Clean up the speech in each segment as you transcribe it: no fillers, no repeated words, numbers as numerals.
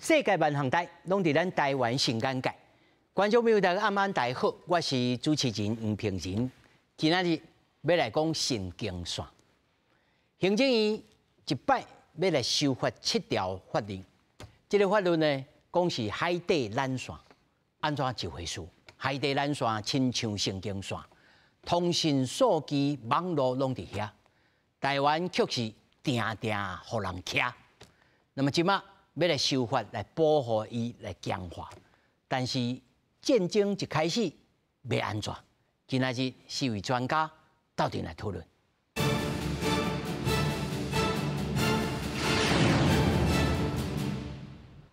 世界萬項代攏佇咱台灣新眼界。觀眾朋友大家暗安大家好，我是主持人黃平仁。今仔日欲來講神經線。行政院這擺欲來修法七條法令，這个法律呢，講是海底纜線，按怎一回事？海底纜線親像神經線，通訊、手機、網路攏佇遐。台灣卻是定定予人騎。那麼這馬欲來修法來保護伊來強化，但是戰爭一開始欲按怎？今仔日四位專家鬥陣來討論。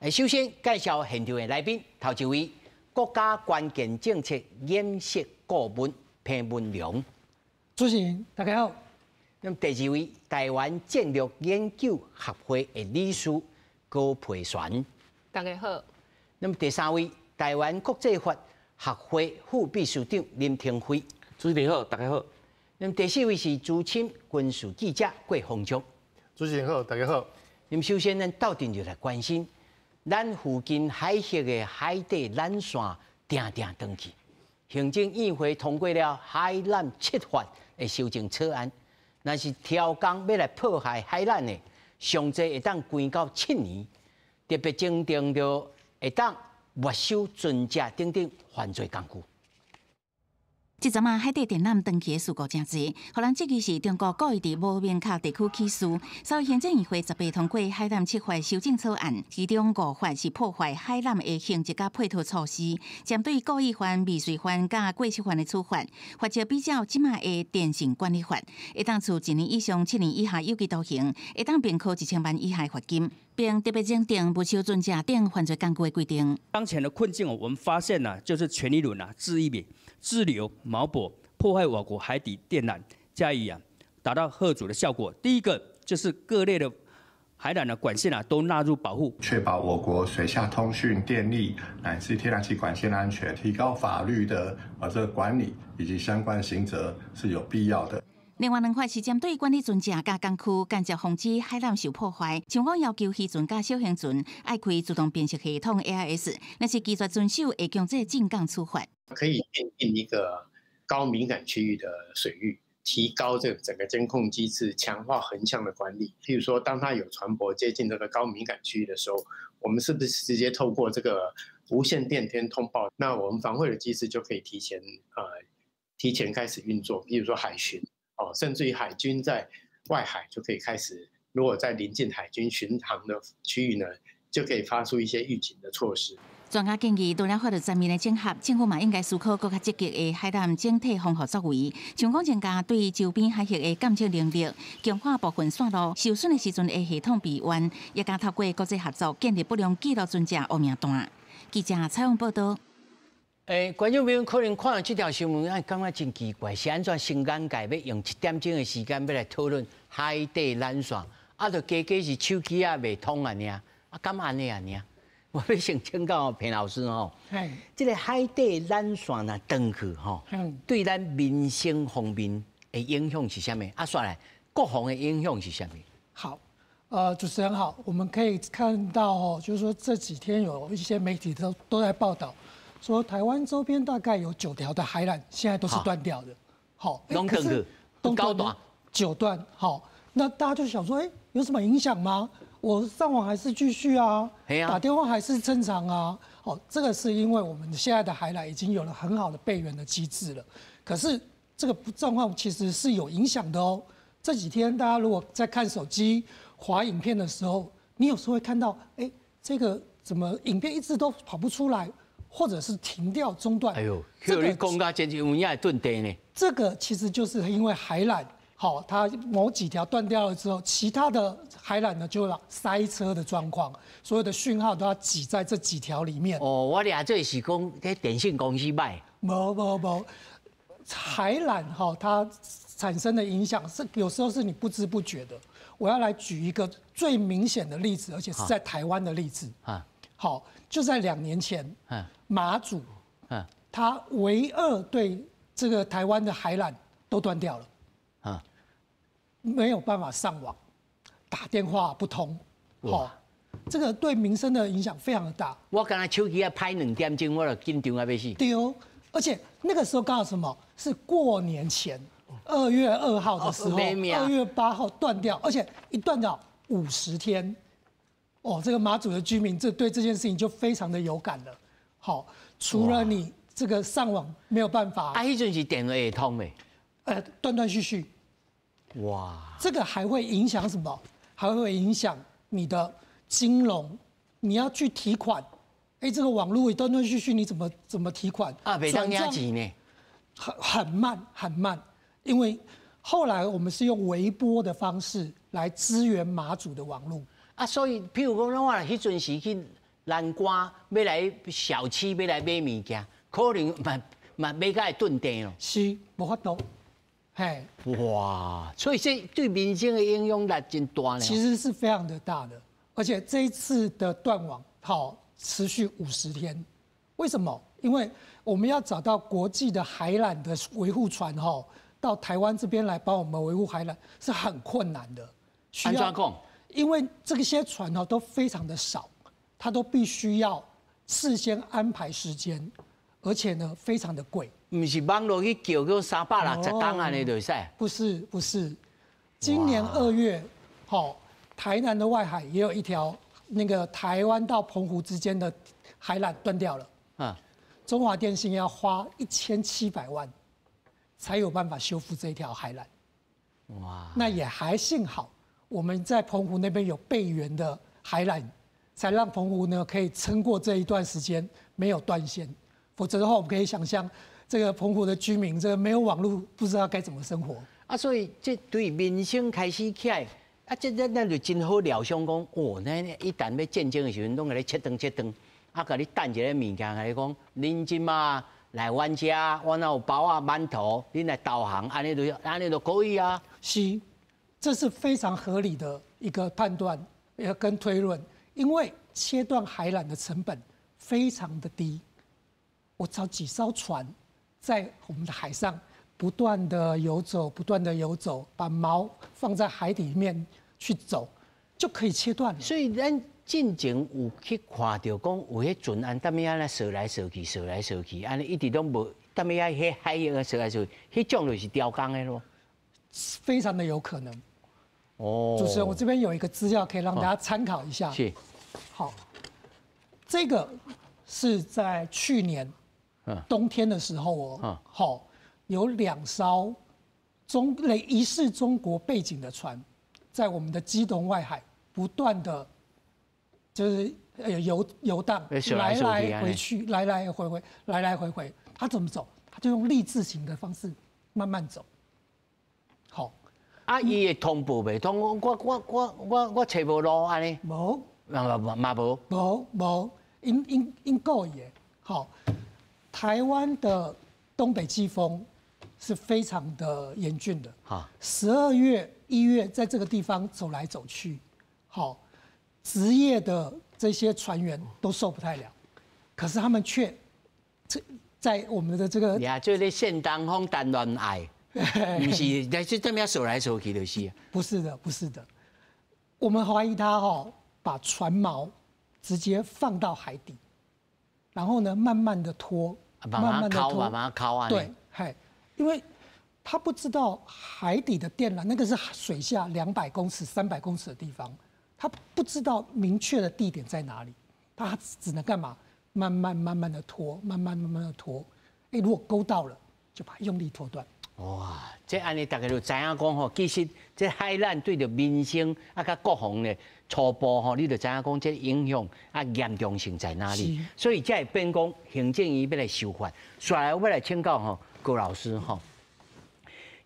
首先介紹現場的來賓，頭一位國家關鍵政策研習顧問彭文良。主持人大家好。那麼第二位台灣戰略研究學會的理事高培璇。大家好。那麼第三位台灣國際法學會副秘書長林廷輝。主持人好，大家好。那麼第四位是資深軍事記者郭鴻忠。主持人好，大家好。那麼首先，咱鬥陣就來關心咱附近海域的海底纜線定定斷去。行政院會通過了海纜七法的修正草案，若是刁工欲來破壞海纜的，上濟會當關到7年，特別增訂著會當沒收船隻等等犯罪工具。這陣仔海底電纜斷去的事故誠濟，予人質疑是中國故意佇無明確地區起事。所以行政院會18通過海纜七法修正草案，其中五法是破壞海纜的刑責佮配套措施，針對故意犯、未遂犯佮過失犯的處罰，罰則比照這馬的電信管理法，會當處一年以上7年以下有期徒刑，會當併科1000萬以下罰金，並特別增訂沒收船隻等犯罪工具的規定。當前的困境，我們發現呢，就是權力輪啊、治一筆、滯留錨泊破壞我國海底電纜，加以啊達到嚇阻的效果。第一個就是各類的海纜的管線啊都納入保護，確保我國水下通訊、電力乃至天然氣管線安全，提高法律的啊這個管理以及相關刑責是有必要的。另外兩法是針對管理船隻佮港區，間接防止海纜受破壞。像講要求漁船佮小型船愛開自動辨識系統 AIS，若是拒絕遵守，會強制進港處罰。可以訂定一個高敏感區域的水域，提高這個整個監控機制，強化橫向的管理。譬如說，當它有船舶接近這個高敏感區域的時候，我們是不是直接透過這個無線電天通報？那我們防衛的機制就可以提前開始運作。譬如說海巡。哦，甚至於海軍在外海就可以開始，如果在臨近海軍巡航的區域呢，就可以發出一些預警的措施。專家建議，除了法律層面的整合，政府嘛應該思考閣較積極的海纜整體防護作為，像講增加對周邊海域的監測能力，強化部分線路受損的時陣的系統備援，也加透過國際合作建立不良記錄船隻黑名單。記者採訪報道。觀眾朋友可能看到這條新聞，哎，感覺真奇怪，是按怎新眼界欲用一點鐘的時間欲來討論海底纜線，啊，就加加是手機仔袂通按呢，啊，敢按呢按呢？我欲先請教彭老師吼，這个海底纜線若斷去吼，對咱民生方面的影響是啥物？啊，煞來國防的影響是啥物？好，主持人好，我們可以看到哦，就是說這幾天有一些媒體都在報道。說台灣周邊大概有九條的海纜，現在都是斷掉的。好，攏斷去，九段，九段。好，那大家就想說，哎，有什麼影響嗎？我上網還是繼續啊，打電話還是正常啊。好，這個是因為我們現在的海纜已經有了很好的備援的機制了。可是這個狀況其實是有影響的哦。這幾天大家如果在看手機滑影片的時候，你有時候會看到，哎，這個怎麼影片一直都跑不出來？或者是停掉中斷。哎呦，這個你講甲真是有影會斷電呢。這個其實就是因為海纜，好，它某幾條斷掉了之後，其他的海纜呢就塞車的狀況，所有的訊號都要擠在這幾條裡面。哦，我掠做是講這電信公司䆀。無無無，海纜哈，它產生的影響是有時候是你不知不覺的。我要來舉一個最明顯的例子，而且是在台灣的例子。啊。好，就在2年前，馬祖，它唯二對這個台灣的海纜都斷掉了，沒有辦法上網，打電話不通，好。這個對民生的影響非常的大。我剛才手機啊拍2點鐘，我就緊張啊欲死。對哦，而且那個時候剛好什麼？是過年前，2月2號的時候，2月8號斷掉，而且一斷掉50天。哦，這個馬祖的居民這對這件事情就非常的有感了。好，除了你這個上網沒有辦法。啊，彼陣時電話會通未？斷斷續續。哇！這個還會影響什麼？還會影響你的金融，你要去提款，哎，這個網路斷斷續續，你怎麼提款？啊，袂當領錢呢？很慢很慢，因為後來我們是用微波的方式來支援馬祖的網路。啊，所以譬如講，我彼陣時去南竿欲來小區欲來買物件，可能嘛嘛買甲會斷電咯。是，無法度。嘿。哇！所以這對民生的影響力真大呢。其實是非常的大的，而且這一次的斷網，好持續50天。為什麼？因為我們要找到國際的海纜的維護船，哈，到台灣這邊來幫我們維護海纜是很困難的。按怎講？因為這些船哦都非常的少，它都必須要事先安排時間，而且呢非常的貴。毋是網路去叫叫360天按呢就會使？不是不是，今年2月，好，台南的外海也有一條那個台灣到澎湖之間的海纜斷掉了。中華電信要花1700萬，才有辦法修復這條海纜。哇！那也還幸好，我們在澎湖那邊有備援的海纜，才讓澎湖呢可以撐過這一段時間沒有斷線。否則的話，我們可以想象這個澎湖的居民，這個沒有網路，不知道該怎麼生活。啊，所以這對民生開始起來，啊，這咱咱就真好料想講，哦，咱一旦欲戰爭的時陣，攏共你切斷切斷，啊，共你等一个物件，共你講，恁這馬來阮遮，阮若有包仔饅頭，恁來投降，按呢就可以啊。是，這是非常合理的一個判斷，跟推論，因為切斷海纜的成本非常的低。我找幾艘船在我們的海上不斷的游走，不斷的游走，把錨放在海底面去走，就可以切斷了。所以咱進前有去看著講有彼船按踮遐按呢掃來掃去，掃來掃去，按呢一直攏無踮遐彼海域啊掃來掃去，彼種就是刁工的囉。非常的有可能。哦。主持人，我這邊有一個資料可以讓大家參考一下。是。好，這個是在去年冬天的時候哦，好，有2艘疑似中國背景的船，在我們的基隆外海不斷的，就是遊蕩，來來回去，來來回回，來來回回。他怎麼走？他就用力字形的方式慢慢走。好，啊，伊會通報袂？通我揣無路按呢？無，嘛嘛嘛無。無無，𪜶𪜶𪜶故意的。好，台灣的東北季風是非常的嚴峻的。12月、1月在這個地方走來走去，好，職業的這些船員都受不太了，可是他們卻這在我們的這個，呀，做咧煽東風談戀愛，毋是，來這這麼掃來掃去就是。不是的，不是的，我們懷疑他哈把船錨直接放到海底，然後呢，慢慢的拖，慢慢的拖，慢慢摳啊。對，嘿，因為他不知道海底的電纜，那個是水下200公尺、300公尺的地方，他不知道明確的地點在哪裡，他只能幹嘛？慢慢慢慢的拖，慢慢慢慢的拖。哎，如果勾到了，就把它用力拖斷。哇，這按呢，大家就知影講吼，其實這海纜對著民生啊，佮國防咧初步吼，你就知影講這影響啊嚴重性在哪裡。所以才會變講行政院欲來修法。紲來我欲來請教吼高老師吼，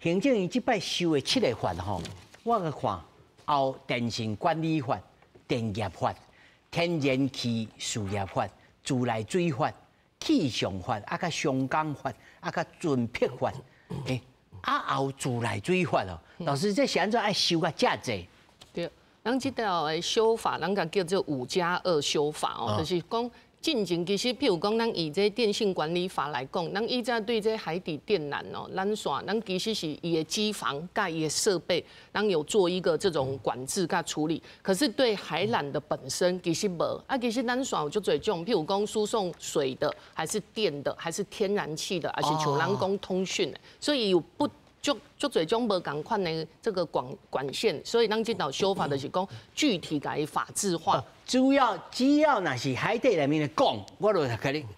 行政院這擺修的七個法吼，我去看有電信管理法、電業法、天然氣事業法、自來水法、氣象法、啊，佮商工法、啊，佮船舶法。欸，啊，有自來水法哦。老師，這是按怎愛修甲遮濟？對，咱這條的修法，咱共叫做5加2修法哦，就是講進前其實，譬如講，咱以這電信管理法來講，咱以前對這海底電纜哦，纜線，咱其實是伊的機房佮伊的設備，咱有做一個這種管制佮處理。可是對海纜的本身其實無啊，其實纜線有足濟種，譬如講輸送水的，還是電的，還是天然氣的，還是像咱講通訊的，所以有不足足濟種無仝款的這個管線，所以咱這道修法就是講具體共伊法制化。主要只要若是海底內面的講，我就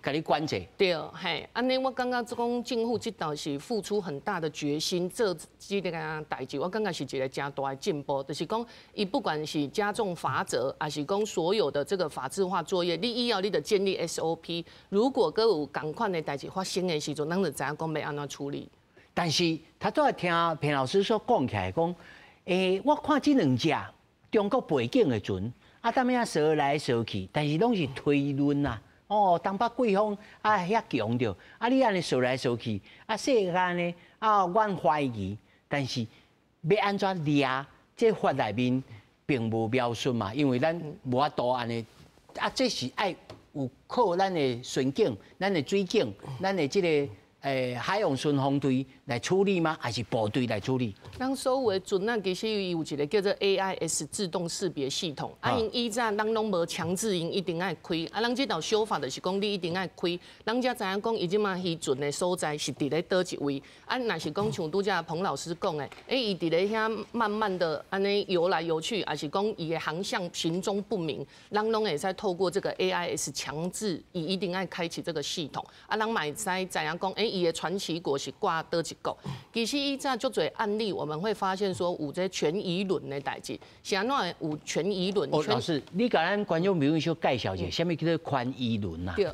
共你管制。對，嘿，按呢我感覺講政府這道是付出很大的決心做這個代誌，我感覺是一個誠大的進步，就是講伊不管是加重罰則，還是講所有的這個法制化作業，你以後你得建立 SOP，如果閣有仝款的代誌發生的時陣，咱就知影講欲按怎處理。但是他都係聽彭老師所講起來講，我看這兩隻中國背景的船。啊，踮遐踅來踅去，但是攏是推論啊。哦，東北季風啊，遐強著，啊，你按呢踅來踅去，啊，世間呢啊，阮懷疑，但是欲按怎掠？這法內面並無描述嘛，因為咱無法度按呢。啊，這是愛有靠咱的巡警、咱的水警、咱的這個海洋巡防隊來處理嗎？還是部隊來處理？咱所有的船仔，其實伊有一個叫做 AIS 自動識別系統。啊，𪜶以前咱攏無強制𪜶一定愛開。啊，咱這道修法就是講你一定愛開，咱才知影講伊這馬漁船的所在是佇咧佗一位。啊，若是講像拄才彭老師講的，伊佇咧遐慢慢的按呢游來游去，還是講伊的航向行蹤不明，咱攏會使透過這個 AIS 強制，伊一定愛開啟這個系統。啊，咱嘛會使知影講，伊的船旗國是掛佗一國。其實以前足濟案例，我們會發現說有這權宜輪的代誌，是按怎會有權宜輪？哦，老師，你共咱觀眾朋友小介紹一下，啥物叫做權宜輪啊？對，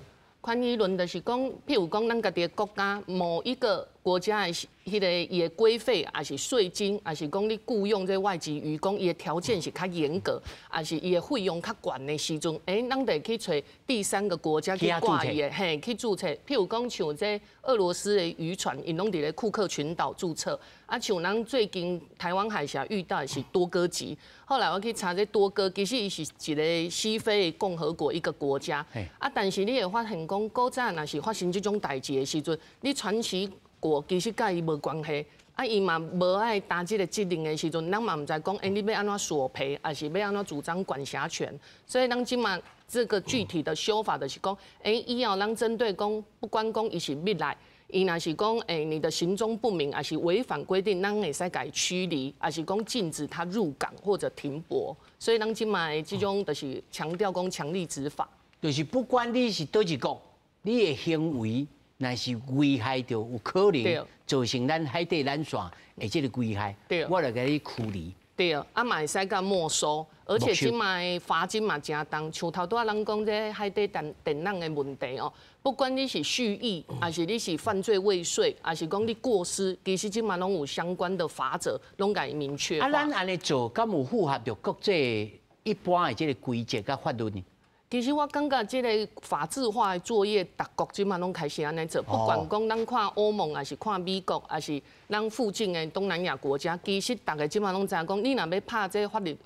權宜輪就是講，譬如講，咱家己的國家某一個國家的彼個伊的規費，抑是稅金，抑是講你僱傭這外籍漁工，伊的條件是較嚴格，抑是伊的費用較懸的時陣，咱得去揣第三個國家去掛伊的，嘿，去註冊。譬如講，像這俄羅斯的漁船，𪜶攏佇咧庫克群島註冊。啊，像咱最近台灣海峽遇到的是多哥級，後來我去查這多哥，其實伊是一個西非共和國一個國家。啊，但是你會發現講，古早若是發生這種代誌的時陣，你船旗國其實佮伊無關係，啊，伊嘛無愛擔這個責任的時陣，咱嘛毋知講，你欲按怎索賠，抑是欲按怎主張管轄權？所以咱這馬這個具體的修法就是講，以後咱針對講，不管講伊是欲來，伊若是講，你的行蹤不明，抑是違反規定，咱會使共伊驅離，抑是講禁止他入港或者停泊。所以咱這馬這種就是強調講強力執法，就是不管你是佗一國，你的行為若是危害著有可能造成咱海底纜線的這個危害，我就共你驅離。對，啊嘛會使共沒收，而且這馬罰金嘛誠重。像頭拄仔人講這海底電纜的問題哦，不管你是蓄意，抑是你是犯罪未遂，抑是講你過失，其實這馬攏有相關的罰則，攏共伊明確。啊，咱按呢做，敢有符合著國際一般的這個規則佮法律呢？其實我感覺這個法制化的作業，逐國這馬攏開始按呢做，不管講咱看歐盟，抑是看美國，抑是咱附近的東南亞國家，其實逐家這馬攏知影講，你若欲拍這法律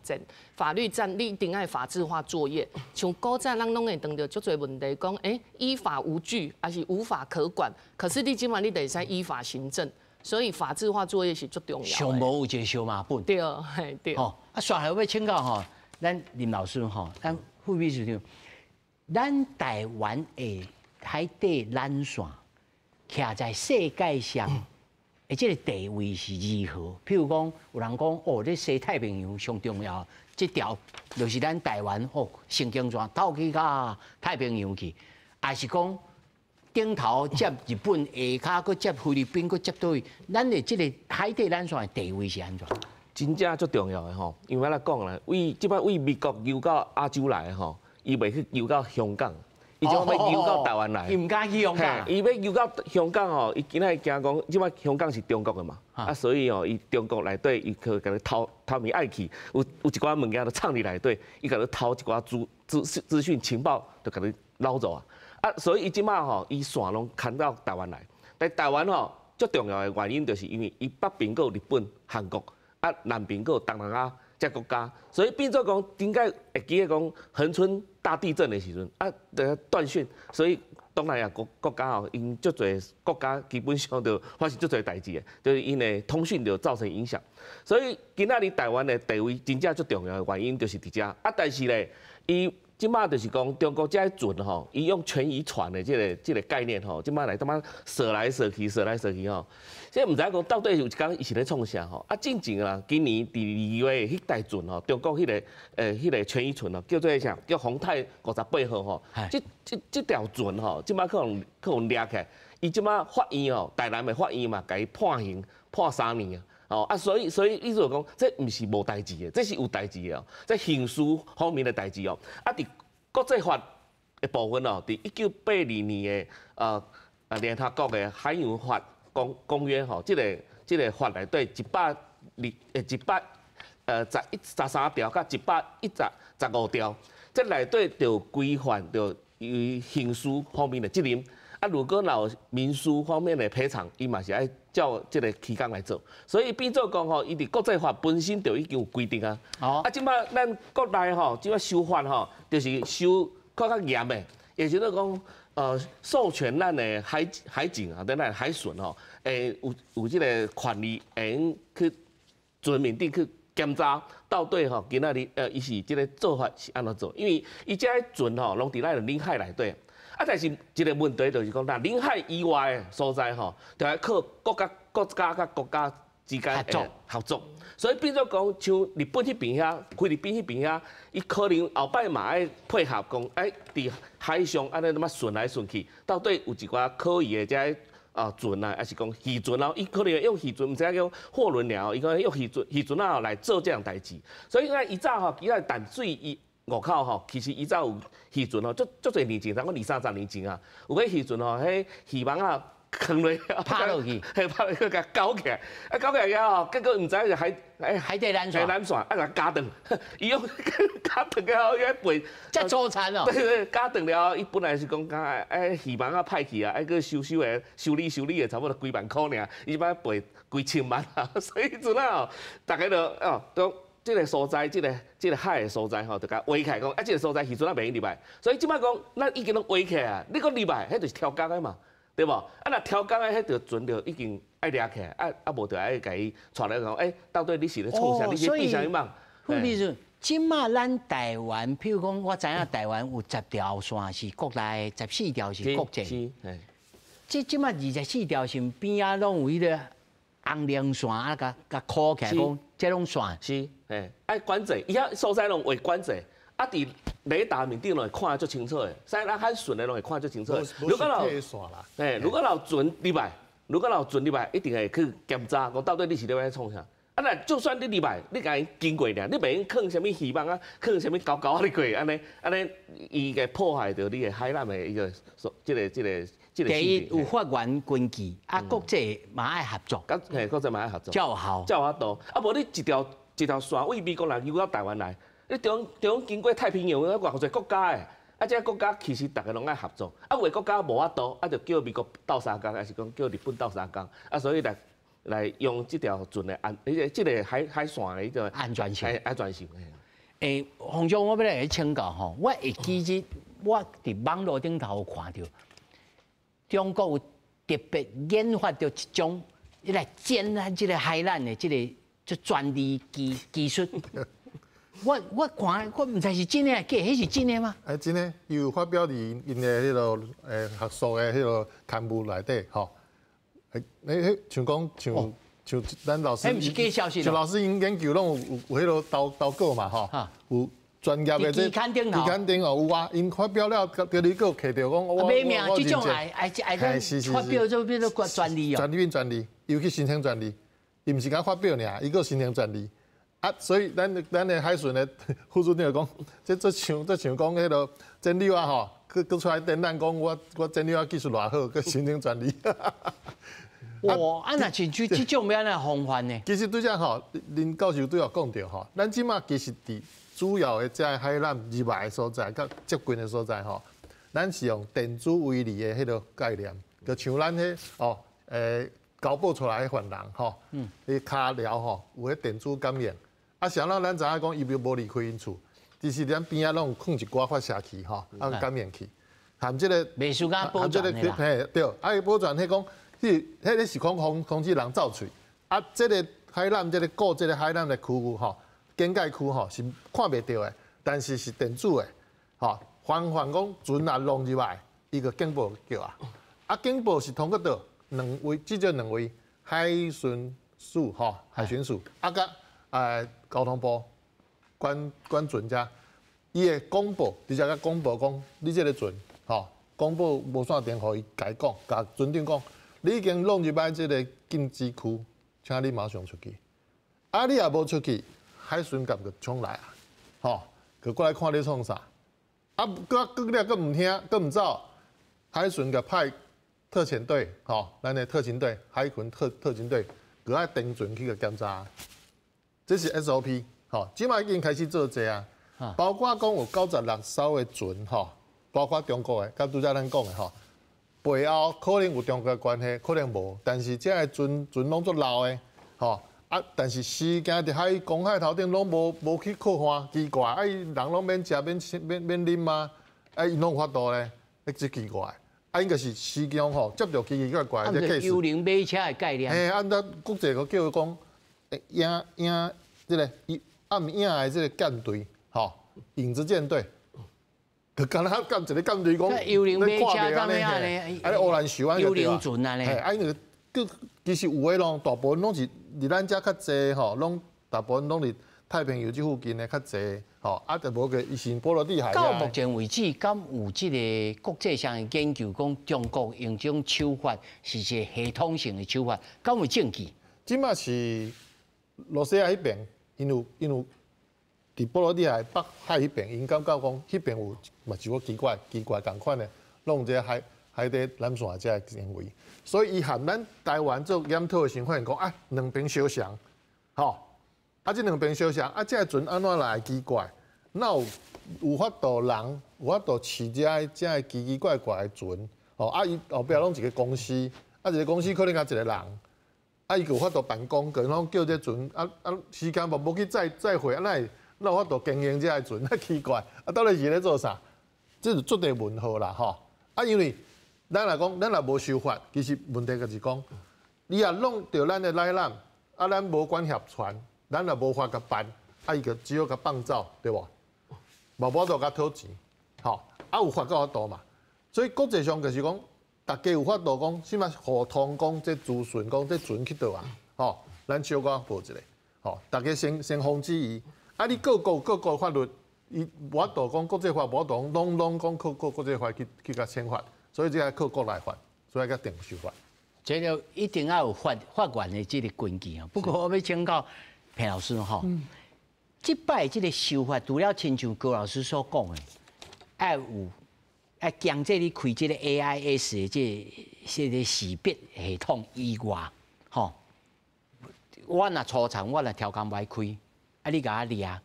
戰、法律戰，你一定愛法制化作業。像古早咱攏會碰著足濟問題，講依法無據，抑是無法可管。可是你這馬你就會使依法行政，所以法制化作業是足重要的。上無有一個小麻本。對，嘿對。吼，啊，煞來欲請教吼，咱林老師吼，咱副秘書長，咱台灣的海底纜線，徛在世界上的這個地位是如何？譬如講，有人講哦，這西太平洋上重要，這條就是咱台灣哦，神經線透去到太平洋去，抑是講頂頭接日本，下跤閣接菲律賓，閣接佗位？咱的這個海底纜線的地位是按怎？真正足重要的吼，因為我來講啦，為這擺為美國游到亞洲來吼，伊袂去游到香港，伊就欲游到台灣來。伊毋敢去香港。伊欲游到香港吼，伊今仔驚講，這擺香港是中國的嘛，啊，所以吼，伊中國內底伊去共你偷偷物愛去，有一寡物件都藏佇內底，伊共你偷一寡資訊情報，就共你撈走啊。啊，所以伊這擺吼，伊線攏牽到台灣來。但台灣吼，最重要的原因就是因為伊北邊閣有日本、韓國。啊，南邊閣有東南亞，這國家，所以變做講，頂擺會記得講恆春大地震的時陣啊，斷訊，所以東南亞國家吼，𪜶足濟國家基本上就發生足濟代誌的，就是𪜶的通訊就造成影響。所以今仔日台灣的地位真正足重要的原因就是佇遮。啊，但是咧，伊這擺就是講中國這個船吼，伊用權魚船的這個概念吼，這擺來他媽踅來踅去，踅來踅去吼，這毋知影講到底有一工伊是咧創啥吼？啊，進前啦，今年佇2月彼台船吼，中國彼個權魚船吼，叫做啥？叫宏泰58號吼。這條船吼，這擺去予掠起來，伊這擺法院吼，台南的法院嘛，共伊判刑判3年啊。哦啊，所以意思就講，這毋是無代誌的，這是有代誌的哦，這刑事方面的代誌哦。啊，佇國際法的部分哦，佇1982年的聯合國的海洋法公約吼，這個法內底一百二欸一百十一十三條佮115條，這內底就規範著伊刑事方面的責任。啊，如果若有民事方面的賠償，伊嘛是愛照這個期間來做。所以變做講吼，伊佇國際法本身就已經有規定啊。啊，這擺咱國內吼，這擺修法吼，就是修較較嚴的，也就是講，授權咱的海警啊，等咱海巡吼，有這個權利會用去船面頂去檢查到底吼，今仔日伊是這個做法是按怎做？因為伊這個船吼，攏佇咱的領海內底。啊，但是一個問題就是講，若領海以外的所在吼，就愛靠國家國家佮國家之間合作合作。所以變做講，像日本彼邊遐、菲律賓彼邊遐，伊可能後擺嘛愛配合講，哎，佇海上按呢怎麼巡來巡去，到底有一寡可疑的這啊船啊，抑是講漁船哦，伊可能用漁船，毋知影叫貨輪了，伊可能用漁船啊來做這樣代誌。所以講伊早吼，其實淡水伊外口吼，其實伊早有漁船吼，足足濟年前，差不多二三十年前啊，有個漁船吼，彼漁網仔囥落，拍落去，嘿，拍落去共勾起來，啊，勾起來了後，結果毋知是海海底纜線，海纜線，啊，共絞斷，伊用絞斷了後，伊愛賠，遮粗殘哦。對對，絞斷了後，伊本來是講敢愛漁網仔歹去啊，愛閣修修的，修理修理的，差不多幾萬箍爾，伊這擺賠幾千萬啊，所以陣啊，逐家就哦都。這個所在，這個海的所在吼，就共圍起來講，啊，這個所在漁船仔袂用入來，所以這擺講，咱已經攏圍起來啊，你閣入來，彼就是超工的嘛，對無？啊，若超工的，彼條船就已經愛掠起來，啊啊，無就愛共伊帶來講，欸，到底你是咧創啥？你是變啥物夢？副秘書，這擺咱台灣，譬如講，我知影台灣有10條線是國內，14條是國際。是，這擺24條線邊仔攏有彼個紅龍線啊，共共箍起來講，這攏線。是，嘿，愛管制，伊遐所在攏畫管制，啊，佇雷達面頂攏會看得足清楚的，所以咱海巡的攏會看得足清楚的。如果若嘿，如果若有船入來，如果若有船入來，一定會去檢查，講到底你是咧欲創啥？啊，若就算你入來，你共伊經過爾，你袂用囥啥物漁網啊，囥啥物勾勾仔咧過，按呢按呢，伊會破壞著你的海纜的伊個所，這個。第一有法源根據，啊，國際嘛愛合作，嘿，國際嘛愛合作，才有效，才有法度。啊，無你一條一條線對美國人游到台灣來，你中經過太平洋，偌濟國家的，啊，這個國家其實逐家攏愛合作，啊，有的國家無法度，啊，就叫美國鬥相共，抑是講叫日本鬥相共，啊，所以來用這條船的安，這個海線的彼個安全性，安全性。欸，洪總，我欲來請教吼，我會記得我佇網路頂頭有看著。中國有特別研發著一種，伊來偵咱這個海纜的這個這專利技術。我看我毋知是真的抑假，彼是真的嗎？欸，真的，伊有發表佇𪜶的彼個學術的彼個刊物內底吼。欸，彼像講像咱老師，彼毋是假消息。像老師𪜶研究攏有彼個投稿嘛吼，有。專業的這期刊頂頭，期刊頂哦有啊，𪜶發表了，佮你閣有提著講，我沒命，這種愛愛愛發表做變做專利哦。專利變專利，伊有去申請專利，伊毋是敢發表爾，伊閣申請專利。啊，所以咱的海巡的副處長講，這像講彼個整理啊吼，閣出來展覽講我整理啊技術偌好，閣申請專利。哇，啊若像這種欲按怎防範呢？其實對這吼，林教授拄仔講著吼，咱這馬其實佇主要的這海纜入來的所在，佮接近的所在吼，咱是用電子圍籬的彼個概念，就像咱彼哦，交保出來的犯人吼，彼跤鐐吼有彼電子感應，啊，啥人咱知影讲伊無離開𪜶厝，其實咱邊仔攏有囥一寡發射器吼，啊感應器，含這個，袂輸甲保全的啦。嘿，對，啊伊保全彼講，彼個是講防止人走喙，啊，這個海纜這個過這個海纜的區域吼，邊界區吼是看袂著的，但是是電子的，吼，防範講船若弄入來，伊就警報叫啊，啊警報是通過佗兩位，至少兩位海巡署吼，海巡署啊佮交通部管管船遮，伊會廣播，直接共廣播講，你這个船吼，廣播無線電予伊共伊講，共船長講，你已經弄入來這个禁止區，請你馬上出去。啊，你若無出去，海巡共就衝來啊，吼，就過來看你創啥。啊，閣閣你若閣毋聽，閣毋走，海巡共派特遣隊，吼，咱的特勤隊、海巡特勤隊，閣愛登船去共檢查。這是 SOP，吼，這擺已經開始做這啊，包括講有96艘的船，吼，包括中國的，佮拄才咱講的吼，背後可能有中國的關係，可能無，但是這个船船攏足老的，吼，啊，但是時間佇海公海頭頂攏無去靠岸，奇怪，啊，伊人攏免食免免免啉嗎？啊，𪜶攏有法度咧，彼真奇怪。啊，應該是時間吼接著奇奇怪怪的 case。幽靈馬車的概念。嘿，啊，咱國際閣叫伊講，影影這个暗影的這个艦隊，吼，影子艦隊，就敢若佮一个艦隊講，幽靈馬車怎樣咧？啊，烏蘭樹安幽靈船啊咧。嘿，啊，因為其實有的攏大部分攏是佇咱遮較濟吼，攏大部分攏佇太平洋這附近的較濟，吼，啊，就無個伊是波羅的海。到目前為止，敢有這个國際上的研究講中國用這種手法是一個系統性的手法，敢有證據？這馬是羅西亞彼邊，𪜶有佇波羅的海北海彼邊，𪜶感覺講彼邊有嘛是個奇怪奇怪仝款的，弄這个海底纜線這个行為，所以伊含咱台灣做檢討的時發現講啊，兩邊相像，吼，啊這兩邊相像，啊這个船按怎來奇怪？哪有有法度人有法度飼這个奇奇怪怪的船？吼，啊伊後壁攏一个公司，啊一个公司可能共一个人，啊伊有法度辦公，佮攏叫這船，啊啊時間嘛無去載載貨，啊哪會哪有法度經營這个船？啊奇怪，啊到底是咧做啥？這是足大問號啦，吼！啊因為咱若講，咱若無修法，其實問題就是講，你若弄著咱的海纜，啊咱無管轄權，咱若無法共辦，啊伊就只好共放走，對無？嘛無法度共討錢，吼，啊有法才有法度嘛。所以國際上就是講，大家有法度講，啥物互通講這資訊，講這船去佗啊，吼，咱小可報一下，吼，大家先防止伊。啊，你各國各國法律，伊無法度講國際法，無法度攏攏講靠國際法去共懲罰，所以這個靠國內法，所以才定修法。這個一定要有法源的這个根據啊。不過我欲請教彭老師吼，這擺這个修法，除了親像高老師所講的，愛有愛強制你開這个 AIS 的這个識別系統以外，吼，我若粗殘，我若刁工無愛開，啊你共我掠，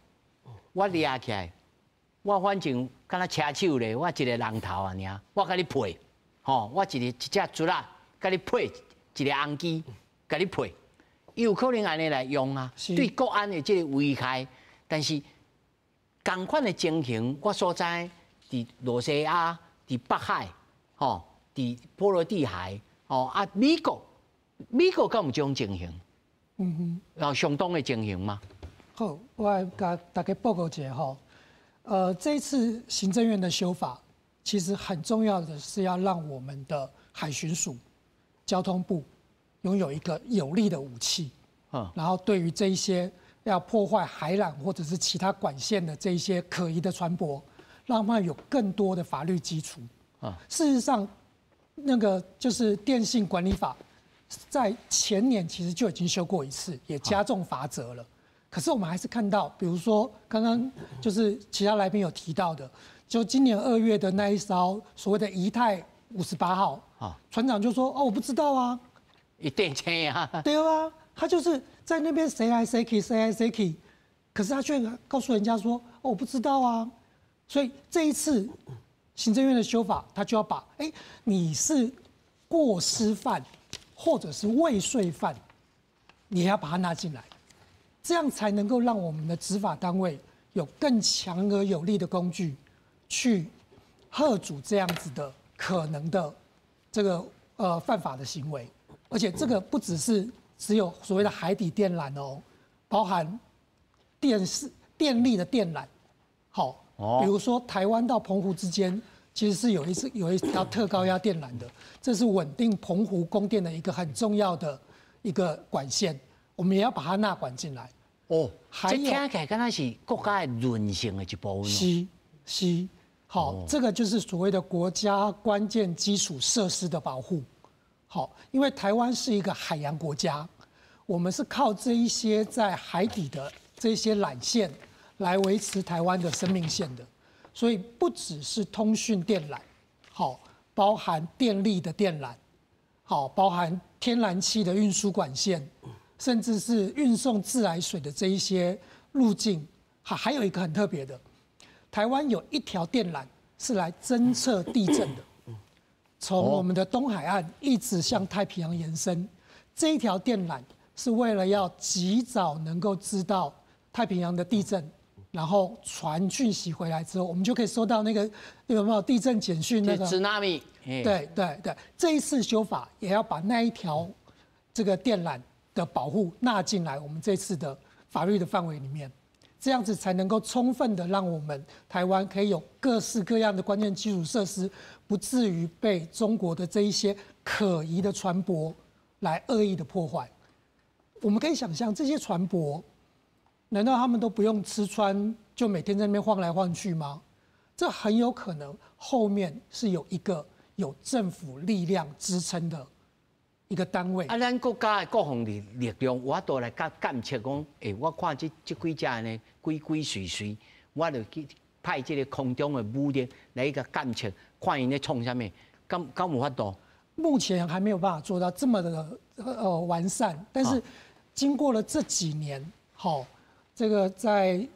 我掠起來，我反正敢若車手咧，我一個人頭啊爾，我共你配，吼，我一个一隻卒仔，共你配一个紅機，共你配，伊有可能按呢來用啊，對國安的這个危害，但是仝款的情形，我所知，佇羅西亞、佇北海、吼，佇波羅的海，吼啊，美國敢有這種情形？有相當的情形嗎？好，我來共大家報告一下吼。這一次行政院的修法，其實很重要的是要讓我們的海巡署、交通部擁有一個有力的武器。然後對於這一些要破壞海纜或者是其他管線的這一些可疑的船舶，讓他們有更多的法律基礎。事實上，那個就是電信管理法，在前年其實就已經修過一次，也加重罰則了。可是我們還是看到，比如說剛剛就是其他來賓有提到的，就今年2月的那一艘所謂的怡泰58號，船長就說：“哦，我不知道啊，伊電車啊，對啊，他就是在那邊誰來誰去，誰來誰去，可是他卻告訴人家說：哦，我不知道啊。”所以這一次行政院的修法，他就要把哎，你是過失犯或者是未遂犯，你也要把它納進來。这样才能够让我们的执法单位有更强而有力的工具，去遏阻这样子的可能的这个犯法的行为。而且这个不只是只有所谓的海底电缆哦，包含电视电力的电缆，好，比如说台湾到澎湖之间其实是有一条特高压电缆的，这是稳定澎湖供电的一个很重要的一个管线，我们也要把它纳管进来。哦，这听起来敢若是国家的韧性的一部分。是是，好，这个就是所谓的国家关键基础设施的保护。好，因为台湾是一个海洋国家，我们是靠这一些在海底的这些缆线来维持台湾的生命线的，所以不只是通讯电缆，好，包含电力的电缆，好，包含天然气的运输管线，甚至是运送自来水的这一些路径。还有一个很特别的，台湾有一条电缆是来侦测地震的，从我们的东海岸一直向太平洋延伸，这一条电缆是为了要及早能够知道太平洋的地震，然后传讯息回来之后，我们就可以收到那个有没有地震简讯那个？ Tsunami。对对对，这一次修法也要把那一条这个电缆的保护纳进来，我们这次的法律的范围里面，这样子才能够充分的让我们台湾可以有各式各样的关键基础设施，不至于被中国的这一些可疑的船舶来恶意的破坏。我们可以想象，这些船舶，难道他们都不用吃穿，就每天在那边晃来晃去吗？这很有可能后面是有一个有政府力量支撑的一个单位。啊，咱国家的国防力量，有法度来监测讲，欸，我看这几隻呢，鬼鬼祟祟，我就去派這個空中的武力來共監測，看𪜶咧創啥物，敢有法度？目前還沒有辦法做到這麼的完善，但是經過了這幾年，好，這個在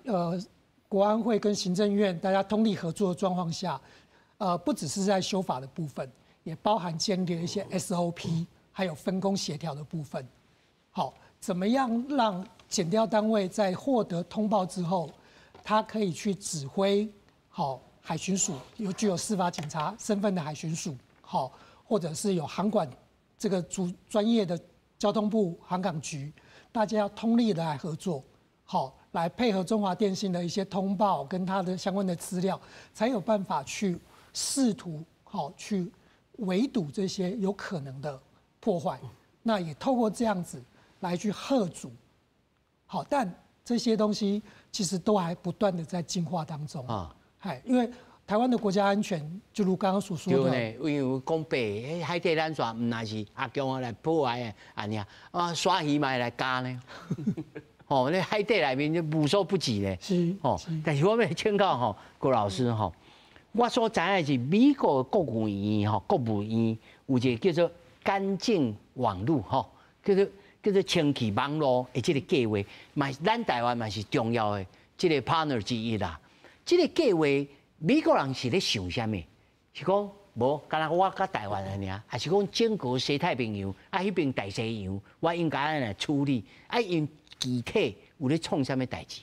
國安會跟行政院大家通力合作的狀況下，不只是在修法的部分，也包含建立了一些 SOP，還有分工協調的部分。好，怎麼樣讓檢調單位在獲得通報之後，他可以去指揮好海巡署，有具有司法警察身份的海巡署，好，或者是有航管這個主專業的交通部航港局，大家要通力的來合作，好，來配合中華電信的一些通報跟它的相關的資料，才有辦法去試圖好去圍堵這些有可能的破壞。那也透過這樣子來去嚇阻，好，但這些東西其實都還不斷的在進化當中啊，係因為台灣的國家安全，就如剛剛所說的，對呢，因為講白，海底纜線毋但是阿共來破壞的，按呢啊，鯊魚嘛會來咬呢。哦，那海底內面就無所不至咧。是。哦，但是我欲請教吼郭老師吼，我所知影的是美國國務院有一個叫做乾淨網路吼，叫做清氣網路的這個計劃，嘛咱台灣嘛是重要的這個 partner 之一啦。這個計劃美國人是咧想啥物？是講無，敢若我佮台灣爾，抑是講整個西太平洋啊，彼邊大西洋，我應該按呢處理？啊，𪜶具體有咧創啥物代誌？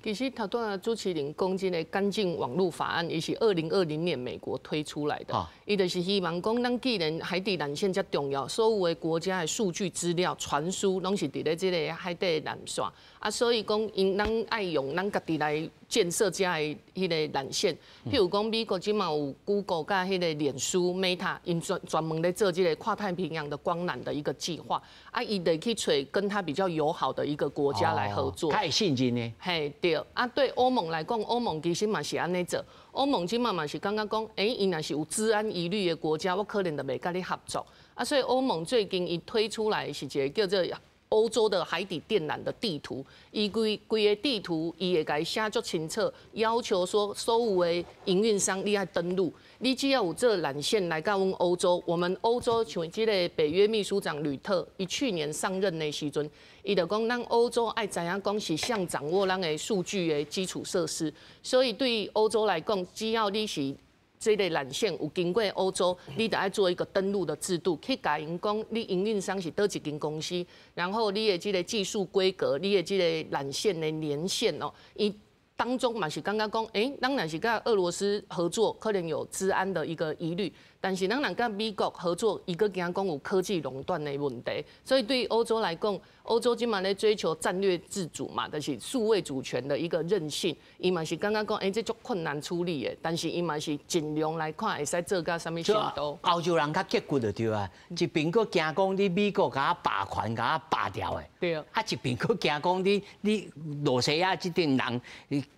其實頭拄仔主持人講這个乾淨網路法案，伊是2020年美國推出來的，伊就是希望講，咱既然海底纜線遮重要，所有的國家的數據資料傳輸攏是佇咧這个海底纜線，啊，所以講𪜶咱愛用咱家己來建設遮的彼个纜線。譬如講，美國這馬有 Google 佮彼个臉書 Meta，𪜶專門咧做這个跨太平洋的光纜的一個計劃，啊，伊就去揣跟他比較友好的一個國家來合作。較會信任的。嘿，對。啊，對歐盟來講，歐盟其實嘛是按呢做。歐盟這馬嘛是感覺講，欸，伊若是有資安疑慮的國家，我可能就袂佮你合作。啊，所以歐盟最近伊推出來是一個叫做歐洲的海底電纜的地圖，伊規規个地圖，伊會共伊寫足清楚，要求說所有的營運商你愛登錄，你只要有這纜線來到阮歐洲，我們歐洲像這个北約秘書長呂特，伊去年上任的時陣，伊就講咱歐洲愛知影講是誰掌握咱的數據的基礎設施，所以對歐洲來講，只要你是這個纜線有經過歐洲，你著愛做一個登錄的制度，去共𪜶講你營運商是佗一間公司，然後你的這個技術規格，你的這個纜線的年限哦，伊當中嘛是感覺講，咱若是佮俄羅斯合作，可能有資安的一個疑慮，但是咱若佮美國合作，伊閣驚講有科技壟斷的問題，所以對歐洲來講，歐洲這馬咧追求戰略自主嘛，就是數位主權的一個韌性，伊嘛是感覺講，這足困難處理的，但是伊嘛是盡量來看會使做到啥物程度。歐洲人較結骨就對啊，一邊閣驚講你美國共我霸權共我霸掉的，啊一邊閣驚講你羅西亞這陣人，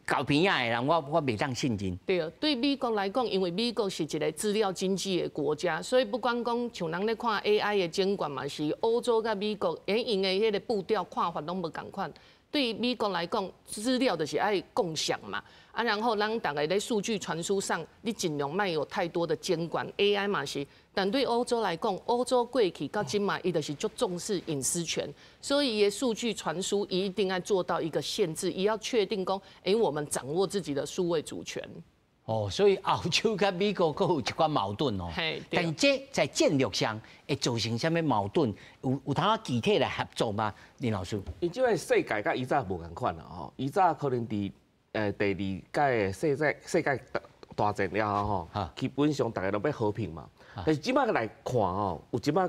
厚邊仔的人，我袂當信任。對，對美國來講，因為美國是一個資料經濟的國家，所以不管講像人咧看 AI 的監管嘛，是歐洲佮美國，𪜶的彼個步調看法攏無仝款。對美國來講，資料就是愛共享嘛，啊，然後咱逐个咧數據傳輸上，你盡量莫有太多的監管，AI 嘛是。但對歐洲來講，歐洲過去到這馬，伊就是足重視隱私權，所以伊的數據傳輸一定愛做到一個限制，伊要確定講，我們掌握自己的數位主權。哦，所以歐洲佮美國閣有一寡矛盾哦。但這在戰略上會造成啥物矛盾？有通具體來合作嗎？林老師？因這個世界佮以早無仝款啦吼，以早可能佇第二屆世界大戰了後吼，基本上大家攏欲和平嘛。但是這擺來看吼，有一擺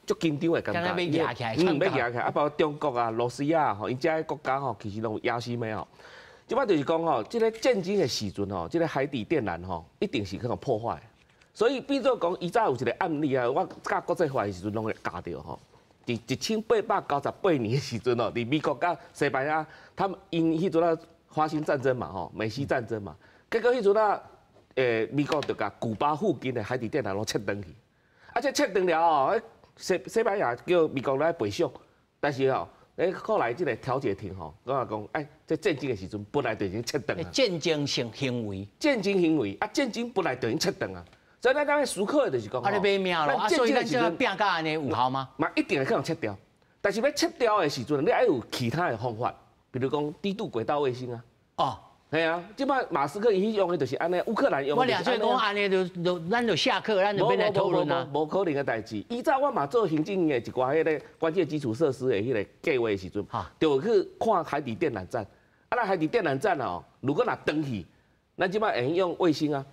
足緊張的感覺，欲夯起來，欲夯起來，啊，包括中國啊、羅西亞吼，𪜶這个國家吼，其實攏有野心的吼。這擺就是講吼，這个戰爭的時陣吼，這个海底電纜吼，一定是去予破壞。所以變做講，以早有一個案例啊，我教國際法的時陣攏會教著吼。佇1898年的時陣哦，佇美國佮西班牙，他們𪜶彼陣啊發生戰爭嘛吼，美西戰爭嘛，結果彼陣啊，美國就共古巴附近的海底電纜攏切斷去，啊，這切斷了後，西班牙叫美國來賠償，但是吼，後來這個調解庭吼，講講，這戰爭的時陣本來就已經切斷啊。戰爭性行為。戰爭行為啊，戰爭本來就已經切斷啊，所以咱剛才思考的就是講，啊，你欲命囉，啊，所以咱這拚到按呢有效嗎？嘛，一定會去予切掉，但是欲切掉的時陣，你愛有其他的方法，比如講低度軌道衛星啊。哦。係啊，這擺馬斯克伊用的就是按呢，烏克蘭用的。我掠做講按呢就就咱就下課，咱就免來討論啊。無可能的代誌。以早我嘛做行政院的一寡彼个關鍵基礎設施的彼个計劃的時陣，就去看海底電纜站。啊，那海底電纜站哦，如果若斷去，咱這擺會用衛星啊。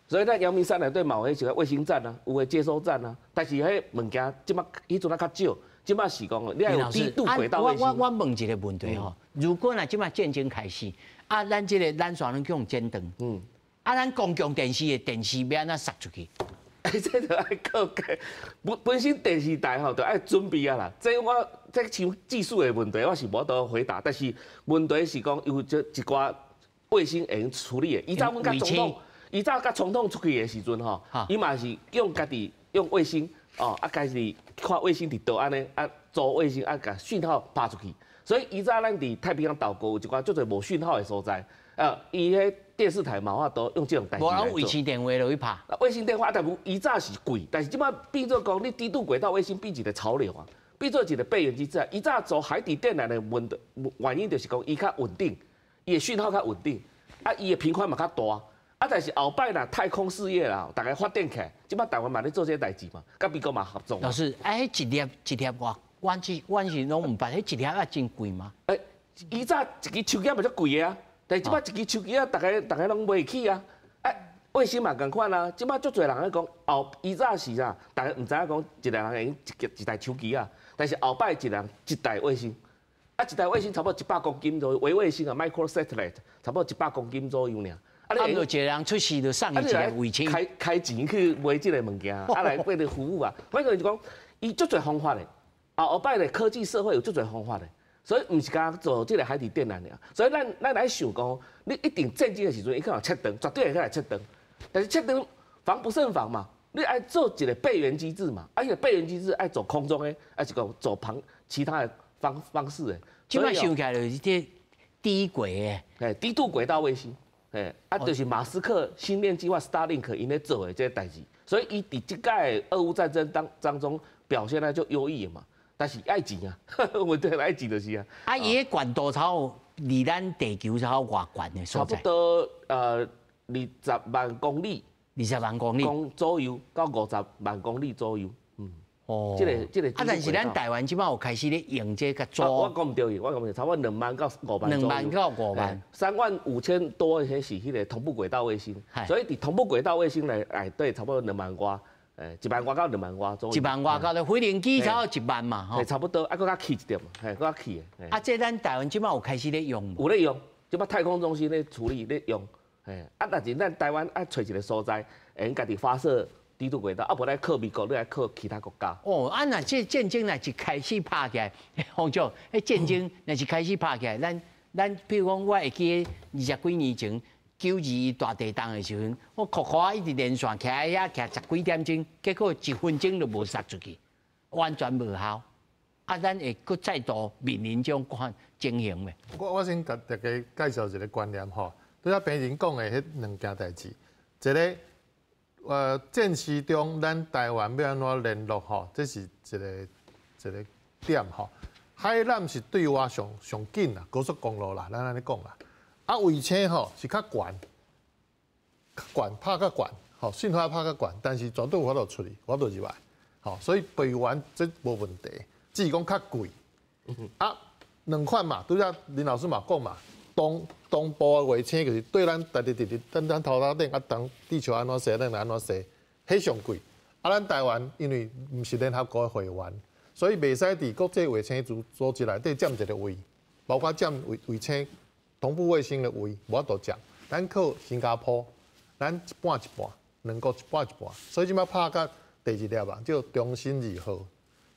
所以咱陽明山內底嘛有彼個衛星站啊，有的接收站啊。但是彼物件這擺彼陣仔較少，這擺是講你愛有低度軌道衛星。我問一個問題吼，如果若這擺戰爭開始，啊，咱這個纜線攏予剪斷，啊，咱公共電視的電視欲按怎送出去？這就愛靠本身電視台吼，就愛準備啊啦。這我這像技術的問題，我是無法度回答。但是問題是講有這一寡衛星會用處理的。以早阮佮總統，以早佮總統出去的時陣吼，伊嘛是用家己用衛星哦，啊，家己看衛星佇佗按呢，啊，租衛星啊，共訊號拍出去。所以以早咱佇太平洋島國有一寡足濟無訊號的所在，伊彼電視台嘛有法度用這種代誌來做。無衛星電話落去拍。衛星電話，但以早是貴，但是這擺變做講你低度軌道衛星變一個潮流啊，變做一個備援機制。以早做海底電纜的問題原因就是講伊較穩定，伊的訊號較穩定，啊，伊的頻寬嘛較大。啊，但是後擺啦，太空事業啦，逐家發展起來，這擺台灣嘛咧做這個代誌嘛，佮美國嘛合作。老師，啊，彼一粒一粒偌，阮是攏毋捌，彼一粒仔真貴嗎？以早一支手機嘛足貴的啊，但是這擺一支手機仔，逐家攏買會起啊。啊，衛星嘛仝款啊，這擺足濟人咧講，後以早是啥，逐家毋知影講一個人會用一台手機啊，但是後擺一人一台衛星，啊，一台衛星差不多100公斤左右，微衛星啊，micro satellite，差不多100公斤左右爾。啊，你就一個人出事就送伊一个衛星。開錢去買這个物件，啊來變成服務啊。反正就是講，伊足濟方法的，啊，後擺的科技社會有足濟方法的，所以毋是干做這个海底電纜爾。所以咱來想講，你一定戰爭的時陣，伊可能切斷，絕對會起來切斷。但是切斷防不勝防嘛，你愛做一個備援機制嘛，啊，彼个備援機制愛做空中的，還是講走旁其他的方式的。這擺想起來就是這低軌的，低度軌道衛星。啊，就是馬斯克星鏈計劃 Starlink 𪜶咧做的這个代誌，所以伊佇這屆俄烏戰爭當中表現咧就優異嘛。但是愛錢啊，問題愛錢就是啊。啊，伊个懸度超離咱地球超偌懸的所在？差不多20萬公里。二十萬公里，公左右到50萬公里左右。嗯。哦。這個。啊，但是咱台灣這擺有開始咧用這個做。我講毋對，我講毋對，差不多2萬到5萬。2萬到5萬。3萬5千多，彼是彼個同步軌道衛星。所以佇同步軌道衛星內底，差不多2萬外，1萬外到2萬外左右。一萬外到咧，飛行機差不多1萬嘛，吼。差不多，啊，閣較起一點，嘿，閣較起的。啊，這咱台灣這擺有開始咧用無？有咧用，這擺太空中心咧處理咧用，嘿，啊，但是咱台灣愛揣一個所在，會用家己發射低度軌道，啊，無來靠美國，你來靠其他國家。哦，啊，若這戰爭若一開始拍起來，洪總，彼戰爭若是開始拍起來，咱比如講，我會記得二十幾年前9·21大地震的時陣，我苦苦啊一直連線徛遐徛十幾點鐘，結果一分鐘就無殺出去，完全無效。啊，咱會閣再度面臨這種款情形袂？我先共大家介紹一個觀念吼，拄才平仁講的彼兩件代誌，一個戰時中咱台灣欲按怎聯絡吼，這是一個點吼。海纜是對外上上緊啦，高速公路啦，咱按呢講啦。啊，衛星吼是較懸，較懸拍較懸，吼信號拍較懸，但是絕對有法度出去，有法度入來，吼，所以備援這無問題，只是講較貴。啊，兩款嘛，拄才林老師嘛講嘛，東部的衛星就是對咱直直直直，咱頭殼頂啊，當地球按怎踅，咱就按怎踅，彼上貴。啊，咱台灣因為毋是聯合國的會員，所以袂使佇國際衛星組織內底佔一個位，包括佔衛星同步衛星的位，無法度佔。咱靠新加坡，咱一半一半，兩國一半一半，所以這擺拍甲第二粒啊，叫中心二號，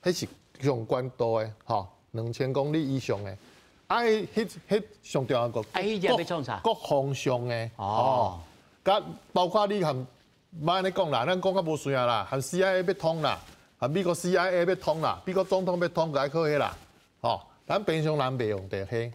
彼是上懸度的，吼，2000公里以上的。啊，彼上重要個，啊，彼隻欲創啥？國防上的，哦，佮包括你含，莫按呢講啦，咱講較無順啊啦，含 CIA 欲通啦，含美國 CIA 欲通啦，美國總統欲通，就愛靠彼啦，吼，咱平常人袂用著彼。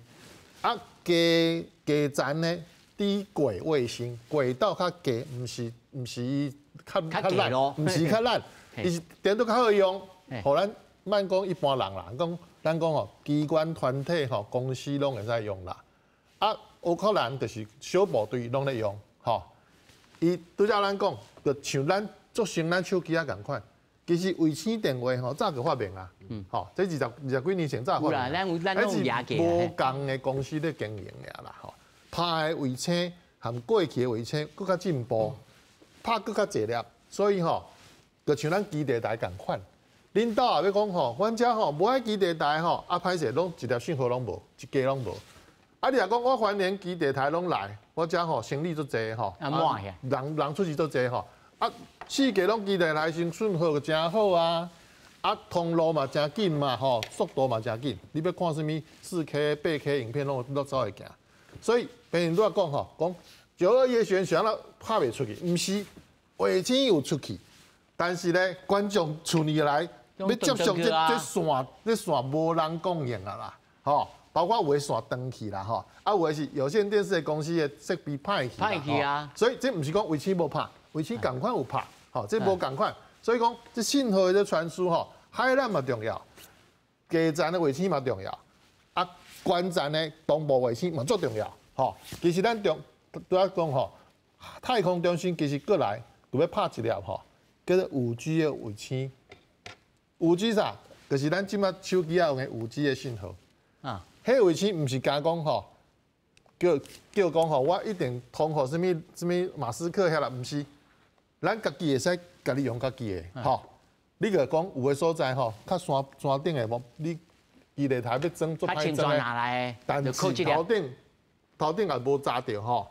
啊，低低層的低軌衛星，軌道較低，毋是伊較較爛，毋是較爛，伊是電腦較好用，予咱莫講一般人啦，講咱講吼，機關團體吼，公司攏會使用啦。啊，烏克蘭就是小部隊攏咧用，吼。伊拄才咱講，就像咱做成咱手機仔仝款，其實衛星電話吼早就發明啊，吼，這二十幾年前早發明。咱是無仝的公司咧經營爾啦，吼。拍的衛星和過去的衛星閣較進步，拍閣較濟粒，所以吼，就像咱基地台仝款。恁兜也欲講吼，阮遮吼無愛基地台吼，啊歹勢攏一粒信號攏無，一家攏無。啊，你若講我歡迎基地台攏來，我遮吼生理足濟吼，人人出去足濟吼，啊四界攏基地台先信號就誠好啊，啊通路嘛誠緊嘛吼，速度嘛誠緊，你欲看啥物4K、8K 影片攏攏走會行。所以別人拄仔講吼，講9·21時陣啥拍袂出去，毋是衛星有出去，但是咧觀眾厝裡來欲接上這線無人供應啊啦，吼。包括有的線斷去啦，吼，啊有的是有線電視的公司的設備歹去，歹去啊，所以這毋是講衛星無拍，衛星仝款有拍，吼，這無仝款，所以講這信號的傳輸吼，海纜嘛重要，低層的衛星嘛重要，啊，懸層的同步衛星嘛足重要，吼。其實咱中拄仔講吼，太空中心其實過來就欲拍一粒吼，叫做5G 的衛星，5G 啥？就是咱這擺手機仔用的5G 的信號。啊，彼衛星毋是敢講吼，叫講吼，我一定通予啥物啥物馬斯克遐啦，毋是，咱家己會使家己用家己的，吼。你著講有的所在吼，較山山頂的無，你基地台欲裝足歹裝的，但是頭頂也無砸著吼，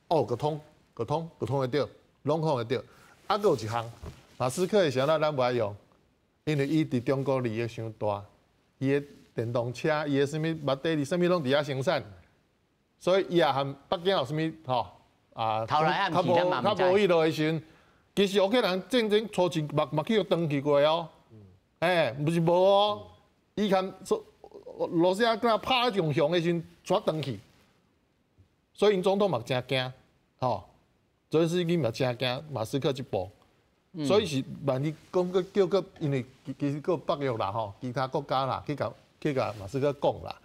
哦，就通就通就通會著，攏通會著。啊，閣有一項，馬斯克的時陣咱無愛用，因為伊佇中國利益傷大，伊的電動車，伊的啥物目的，啥物攏佇遐生產，所以伊也和北京有啥物吼啊，較無較無彼落的時陣，其實烏克蘭戰爭初期嘛嘛去予斷去過哦，欸，毋是無哦，伊含說羅西亞敢拍上雄的時陣，煞斷去，所以𪜶總統嘛誠驚，吼，澤連斯基嘛誠驚馬斯克這步，所以是萬一講閣叫閣，因為其實閣北約啦吼，其他國家啦去共。去共馬斯克講啦，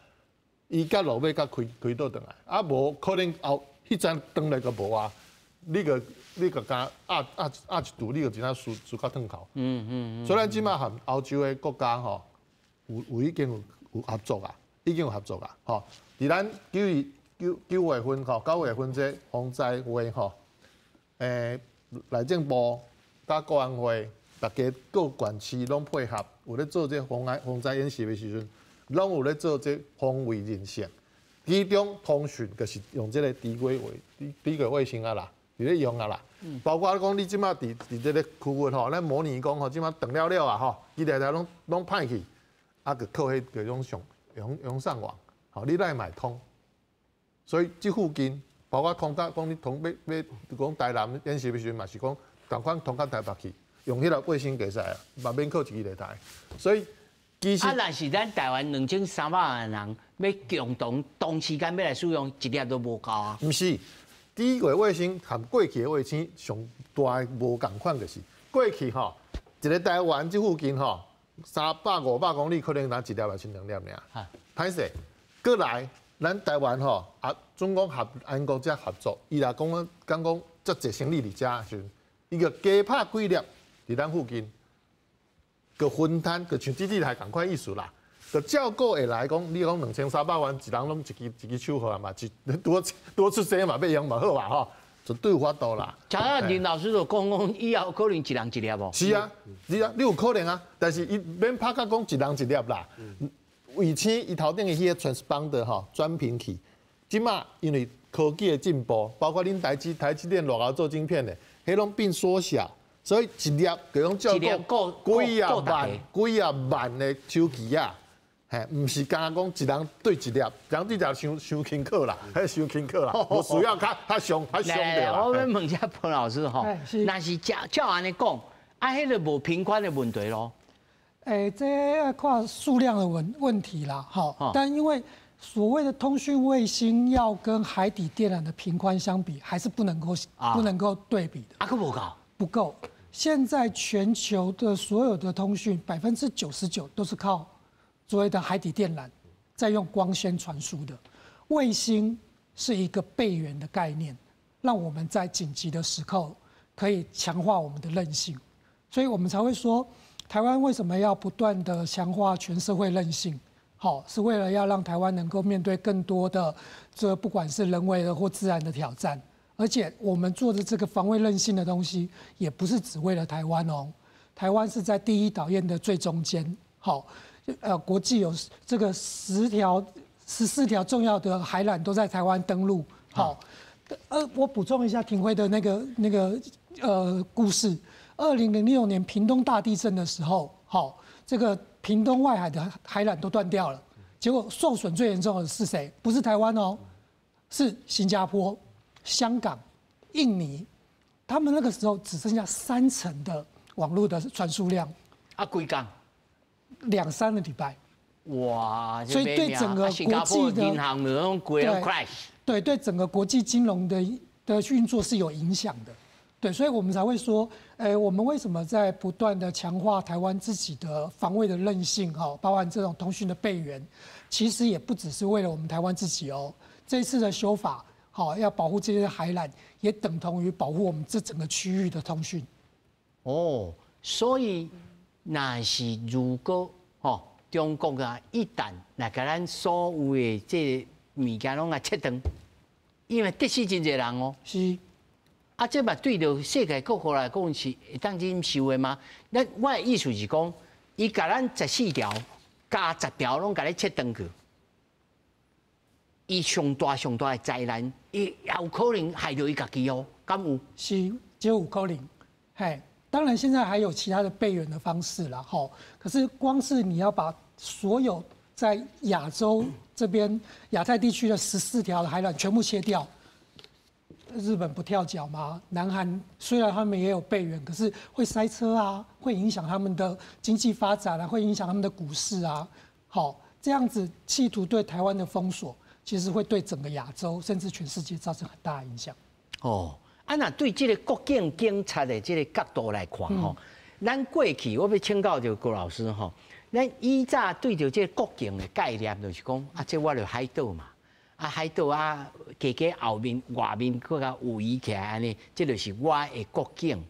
伊甲落尾才開開倒轉來，啊無可能後彼陣轉來就無啊。你個共壓壓壓一度，你就真正輸輸較褪頭。所以咱這馬和歐洲的國家吼，有已經有合作啊，已經有合作啊，吼。佇咱9月9月份吼，9月份這防災會吼，內政部佮國安會，大家各縣市攏配合，有咧做這防災演習的時陣，攏有咧做這防衛韌性。其中通訊就是用這個低軌衛星啊啦，佇咧用啊啦。包括講你這馬佇這個區域吼，咱模擬講吼，這馬斷了了啊吼，伊台台攏歹去，啊，就靠彼個種上用上網，吼，你來嘛會通。所以這附近，包括通達講你通欲欲講台南演習的時陣嘛，是講仝款通到台北去，用彼個衛星就會使啊，嘛免靠一支禮台。所以其實啊，若是咱台灣2300萬人欲共同同時間欲來使用，一粒都無夠啊。毋是，低軌衛星和過去的衛星上大的無仝款就是，過去吼，一個台灣這附近吼，300、500公里可能若一粒抑是兩粒爾。歹勢，閣來咱台灣吼，啊，準講合韓國遮合作，伊若講講講遮濟生理佇遮的時陣，伊就加拍幾粒佇咱附近，閣分攤，就像基地台仝款意思啦。就照顧下來講，你講2300萬，一人攏一支一支手號嘛，一拄拄出生嘛欲用嘛好啊吼，絕對有法度啦。像啊，林老師就講講，以後可能一人一粒無？是啊，是啊，你有可能啊，但是伊免拍甲講一人一粒啦。衛星伊頭頂的彼個 transponder 吼轉頻器，這馬因為科技的進步，包括恁台積電偌𠢕做晶片的，彼攏變縮小，所以一粒就用照顧幾仔萬幾仔萬的手機仔。嘿，毋是干焦講一人對一粒，人對一粒傷傷輕巧啦，彼傷輕巧啦，無需要較較傷較傷著啦。我欲問一下彭老師吼，若是照照按呢講，啊，彼個無頻寬的問題囉。這要看數量的問題啦，吼。但因為所謂的通訊衛星要跟海底電纜的頻寬相比，還是不能夠對比的。啊，閣無夠？不夠。現在全球的所有的通訊，99%都是靠所謂的海底電纜在用光纖傳輸的。衛星是一個備援的概念，讓我們在緊急的時刻可以強化我們的韌性，所以我們才會說，台灣為什麼要不斷的強化全社會韌性？好，是為了要讓台灣能夠面對更多的這不管是人為的或自然的挑戰。而且我們做的這個防衛韌性的東西，也不是只為了台灣哦。台灣是在第一島鏈的最中間。好，國際有這個10條、14條重要的海纜都在台灣登陸。好，我補充一下廷輝的那個故事。2006年屏東大地震的時候，好，這個屏東外海的海纜都斷掉了，結果受損最嚴重的是誰？不是台灣哦，是新加坡、香港、印尼，他們那個時候只剩下3成的網絡的傳輸量。啊，幾工？兩三個禮拜。哇！所以對整個國際的銀行那種 crash，對對，整個國際金融的運作是有影響的。對，所以我們才會說，我們為什麼在不斷的強化台灣自己的防衛的韌性？哈，包含這種通訊的備援，其實也不只是為了我們台灣自己哦。這一次的修法，好，要保護這些海纜，也等同於保護我們這整個區域的通訊。哦，所以若是如果吼中國啊，一旦來共咱所有的這個物件攏共切斷，因為得死真濟人哦。是。啊，這嘛對著世界各國來講是會當忍受的嗎？咱我的意思是講，伊共咱十四條加十條攏共你切斷去，伊上大上大的災難，伊也有可能害著伊家己哦，敢有？是，只有可能。嘿，當然現在還有其他的備援的方式啦，吼。可是光是你要把所有在亞洲這邊亞太地區的14條的海纜全部切掉。日本不跳腳嗎？南韓雖然他們也有備援，可是會塞車啊，會影響他們的經濟發展啊，會影響他們的股市啊。好，這樣子企圖對台灣的封鎖，其實會對整個亞洲甚至全世界造成很大的影響。哦，啊，若對這個國境警察的這個角度來看，吼，咱過去我欲請教著郭老師吼，咱以早對著這個國境的概念，就是講啊，這我著海島嘛。啊，海島啊，加加後面外面閣較有圍起來按呢，這就是我的國境。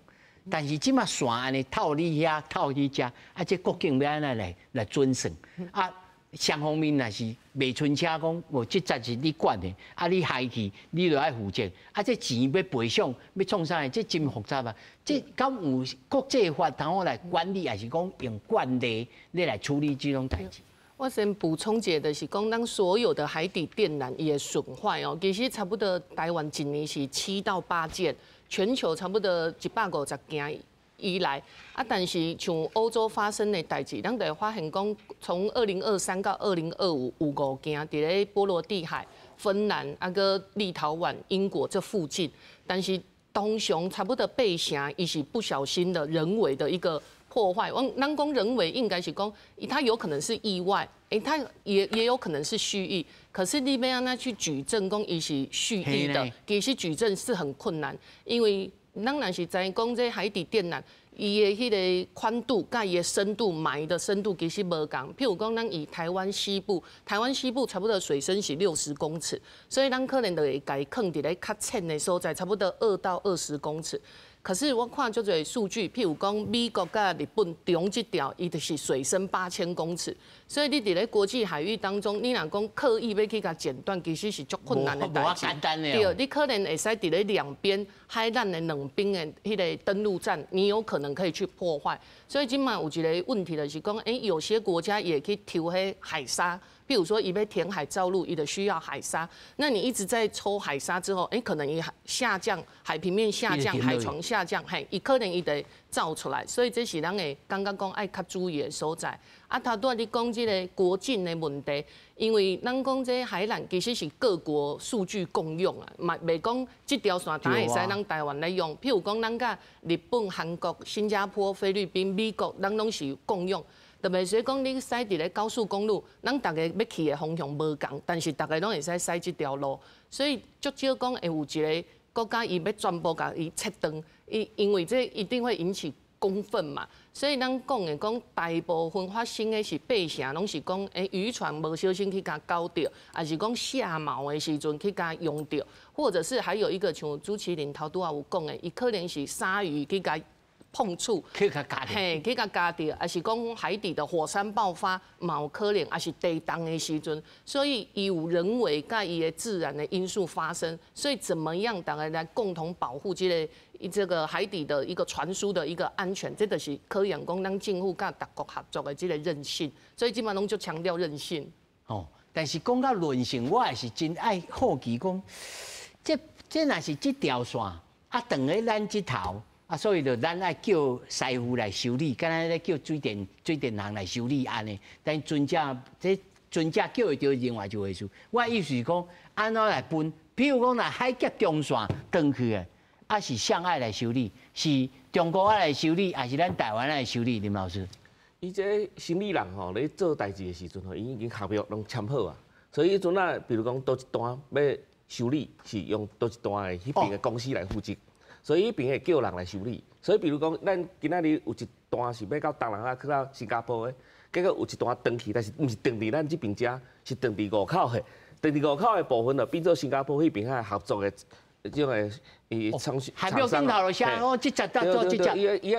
但是這馬線按呢透你遐，透你遮，啊，這國境欲按怎來準算？啊，雙方面若是袂伸聲講，無這節是你管的，啊，你害去，你就愛負責。啊，這錢欲賠償，欲創啥？這真複雜啊！這敢有國際法通好來管理，抑是講用慣例你來處理這種代誌？我先補充一下，就是講，咱所有的海底電纜伊的損壞哦，其實差不多台灣一年是7到8件，全球差不多150件以來。啊，但是像歐洲發生的代誌，咱就會發現講，從2023到2025有5件，佇咧波羅的海、芬蘭、啊閣立陶宛、英國這附近，但是通常差不多八成，伊是不小心的人為的一個破壞。我咱講人為應該是講，它有可能是意外，欸，它也有可能是蓄意。可是你欲按怎去舉證講伊是蓄意的，其實舉證是很困難，因為咱若是知影講這海底電纜，伊的彼个寬度佮伊的深度埋的深度其實無仝。譬如講，咱以台灣西部，台灣西部差不多水深是60公尺，所以咱可能就會共伊囥佇咧較淺的所在，差不多2到20公尺。可是我看足濟數據，譬如講美國佮日本中這條，伊就是水深8000公尺，所以你佇咧國際海域當中，你若講刻意欲去共剪斷，其實是足困難的代誌。簡單的。對，你可能會使佇咧兩邊海纜的兩邊的彼个登陸站，你有可能可以去破壞。所以這馬有一个問題就是講，欸，有些國家也去抽彼海沙。譬如說，伊欲填海造陸，伊就需要海沙。那你一直在抽海沙之後，欸，可能伊下降，海平面下降，海床下降，嘿，伊可能伊就造出來。所以這是咱會感覺講愛較注意的所在。啊，頭拄仔你講這个國境的問題，因為咱講這海纜其實是各國數據共用啊，嘛袂講這條線焦會使咱台灣來用。譬如講，咱佮日本、韓國、新加坡、菲律賓、美國，咱攏是共用。特別是講你駛佇咧高速公路，咱逐个欲去的方向無仝，但是逐个攏會使駛這條路，所以足少講會有一个國家伊欲全部共伊切斷，伊因為這一定會引起公憤嘛。所以咱講的講大部分發生的是八成，攏是講漁船無小心去共勾著，抑是講下錨的時陣去共用著，或者是還有一個像主持人頭拄仔有講的，伊可能是鯊魚去共碰觸，去共咬，嘿，去共咬著，抑是講海底的火山爆發，嘛有可能，抑是地動的時陣，所以伊有人為佮伊的自然的因素發生，所以怎麼樣逐家來共同保護這个海底的一個傳輸的一個安全，這就是考驗講咱政府佮逐國合作的這个韌性，所以這馬攏足強調韌性。哦，但是講到韌性，我也是真愛好奇講，這若是這條線啊，斷佇咱這頭。啊，所以就咱愛叫師傅來修理，敢若咧叫水電行來修理按呢。但真正這真正叫會著另外一回事。我意思是講，按怎來分？比如講，若海峽中線斷去的，啊是誰愛來修理？是中國愛來修理，抑是咱台灣愛來修理？林老師，伊這生理人吼咧做代誌的時陣吼，伊已經合約攏簽好啊。所以彼陣啊，比如講佗一單欲修理，是用佗一單的彼邊的公司來負責。所以彼邊會叫人來修理。所以比如講，咱今仔日有一單是欲到東南亞去到新加坡的，結果有一單斷去，但是毋是斷佇咱這邊遮，是斷佇外口的。斷佇外口的部分就變做新加坡彼邊遐合作的這種的伊廠廠商。頂頭就寫哦，這隻搭做這隻。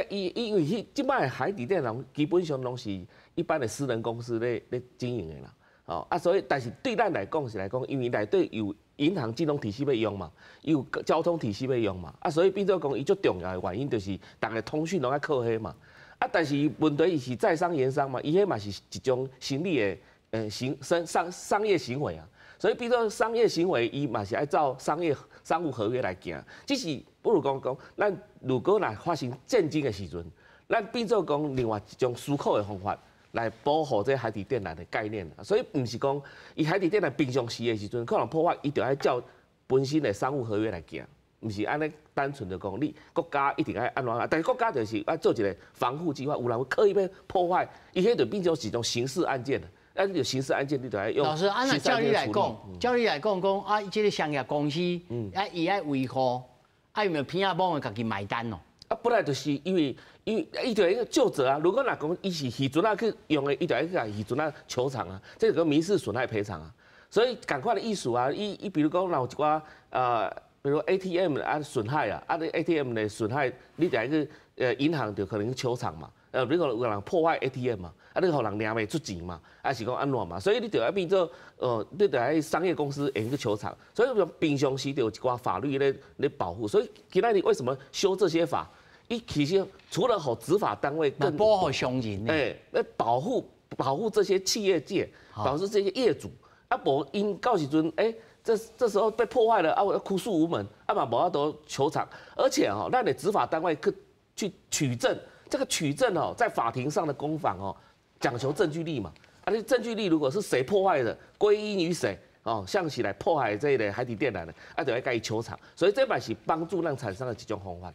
伊因為彼這擺海底電纜基本上攏是一般的私人公司咧經營的啦。哦啊，所以但是對咱來講是來講，因為內底有銀行金融體系欲用嘛，有交通體系欲用嘛，啊，所以變做講伊足重要的原因就是逐个通訊攏愛靠彼嘛。啊，但是問題伊是在商言商嘛，伊彼嘛是一種生理的行商商商業行為啊。所以變做商業行為，伊嘛是愛照商業商務合約來行。只是不如講講，咱如果若發生戰爭的時陣，咱變做講另外一種思考的方法來保護這海底電纜的概念。所以毋是講伊海底電纜平常時的時陣可能破壞，伊就愛照本身的商務合約來行，毋是按呢單純的講你國家一定愛按怎，但是國家就是愛做一个防護計劃，有人會刻意欲破壞，伊彼就變做是一種刑事案件。啊，你就刑事案件，你就愛用。老師，按那照你來講，照你來講講啊，這个商業公司，啊，伊愛維護，啊，有沒有偏仔罔會家己買單哦？啊，本來就是因為伊就應該究責啊。如果若講伊是漁船仔去用的，伊就愛去共漁船仔求償啊，這個民事損害賠償啊。所以仝款的意思啊，伊伊比如讲，若有一寡比如 ATM 啊损害啊，啊你 ATM 的损害，你得去银行就可能去求偿嘛。比如讲有人破坏 ATM 嘛，啊，你予人领袂出钱嘛，啊是讲按怎嘛，所以你就要变做，你就爱商业公司会去求偿，所以平常时就有一寡法律咧保护。所以今仔日为什么修这些法？伊其实除了予执法单位更保护商人，欸，来保护这些企业界，保护这些业主。啊，无𪜶到时阵，欸，这时候被破坏了啊，我要哭诉无门，啊嘛无法度求偿，而且哦，咱的执法单位去取证。这个取证哦，在法庭上的攻防哦，讲求证据力嘛。啊，你证据力如果是谁破坏的，归因于谁哦，像是来破坏这个海底电缆的，啊，就爱共伊求偿。所以这嘛是帮助咱厂商的一种方法。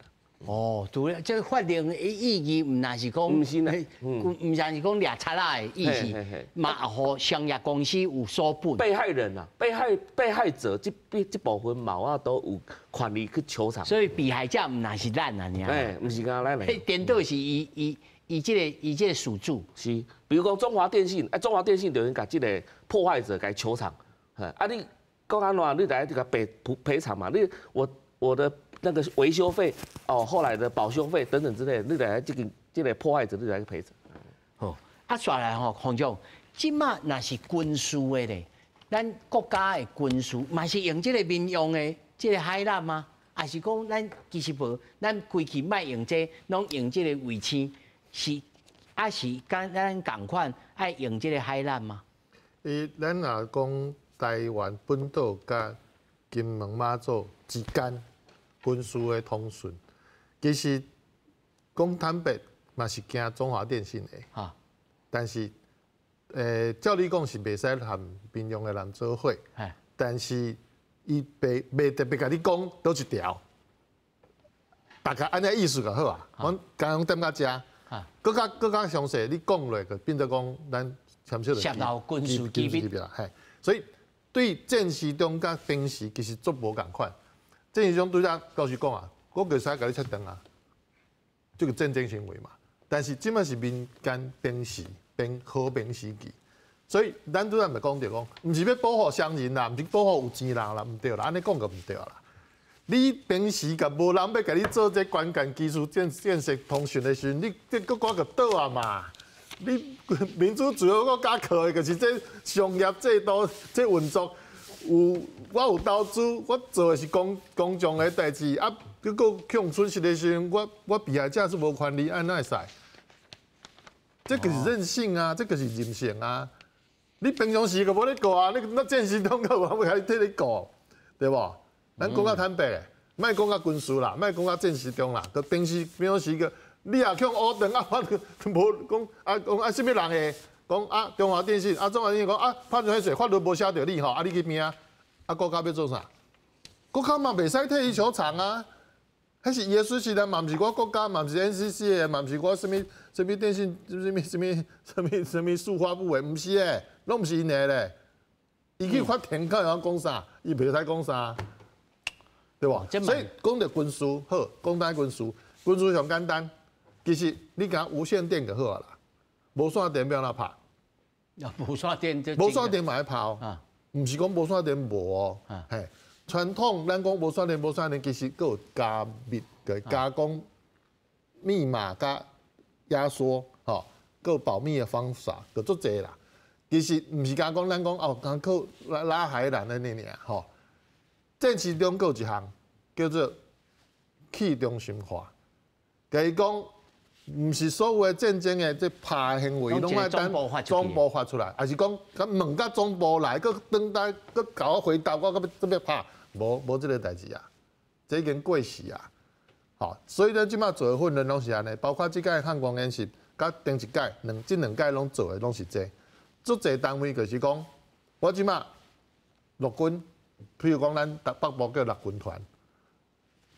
哦，对，这个法令的意义毋那是讲，毋是呢，毋是讲掠贼仔的意思，嘛予商业公司有所本。被害人啊，被害者这部分嘛，我都有权利去求偿。所以被害者毋那是咱啊，哎，毋是干咱咧。颠倒是伊这个事主。是，比如讲中华电信，啊，中华电信就用共这个破坏者共求偿，啊，你讲按怎，你来这个赔偿嘛，你我的。那个维修费哦，后来的保修费等等之类，你来这个破坏者，你来赔偿。好，啊，煞来吼，洪总，这马若是军事的咧，咱国家的军事嘛是用这个民用的这个海缆吗？还是讲咱其实无，咱规气莫用这个，拢用这个卫星，是啊是佮咱仝款爱用这个海缆吗？伊咱若讲台湾本岛佮金门马祖之间军事的通讯，其实讲坦白嘛是惊中华电信的，但是，照理讲是袂使和民用的人做伙，但是伊袂特别共你讲佗一条，大概按呢意思就好啊。阮刚刚踮到遮，阁较详细，你讲落去变做讲咱牵涉到军事机密啦，嘿，所以对战时中佮平时其实足无仝款。战时中对咱老实讲啊，我会使共你切断啊，这个战争行为嘛。但是这马是民间平时平和平时期，所以咱拄仔咪讲著讲，毋是欲保护商人啦，毋是保护有钱人啦，毋对啦，按呢讲就毋对啦。你平时共无人欲共你做这关键技术建设通讯的时阵，你这阁挂个倒啊嘛？你民主自由国家靠的就是这商业制度、这运作。有我有投资，我做的是公众的代志啊，结果去损失的时阵，我被害者是无权利，按怎会使？这个是任性啊，这个是任性啊！你平常时就无咧顾啊，你那战时中阁有人欲替你顾，对无？咱讲较坦白，莫讲到军事啦，莫讲到战时中啦，就平时平常时个，你若去乌断啊，我无讲啊讲啊，啥物人会讲啊？中华电信啊，中华电信讲啊，拍歹势，法律无写著你吼，啊你去拼啊，国家欲做啥？国家嘛袂使替伊求偿啊，彼是伊的损失啊，嘛毋是我国家，嘛毋是 NCC 的，嘛毋是我啥物啥物电信，啥物啥物啥物啥物数发部的，毋是的，拢毋是𪜶的咧。伊去法庭，敢会晓讲啥？伊袂使讲啥，对无？所以讲著军事好，讲单军事，军事上简单，其实你共无线电就好啊啦，无线电欲按怎拍？无线电就无线电嘛爱拍哦，毋是讲无线电无哦，嘿，传统咱讲无线电无线电，其实阁有加密的加工密码佮压缩，吼，阁有保密的方法，阁足济啦。其实毋是干讲咱讲哦，干靠拉拉海缆按呢尔吼。战时中阁有一项叫做去中心化，就是讲毋是所有的战争的这拍行为，拢爱等总部发出来，抑是讲佮问甲总部来，阁转来阁共我回答，我阁欲准备拍，无这个代志啊，这已经过时啊。吼，所以咱这马做的训练拢是按呢，包括这届汉光演习，佮顶一届这两届拢做的拢是这。足济单位就是讲，我这马陆军，譬如讲咱北部叫陆军团，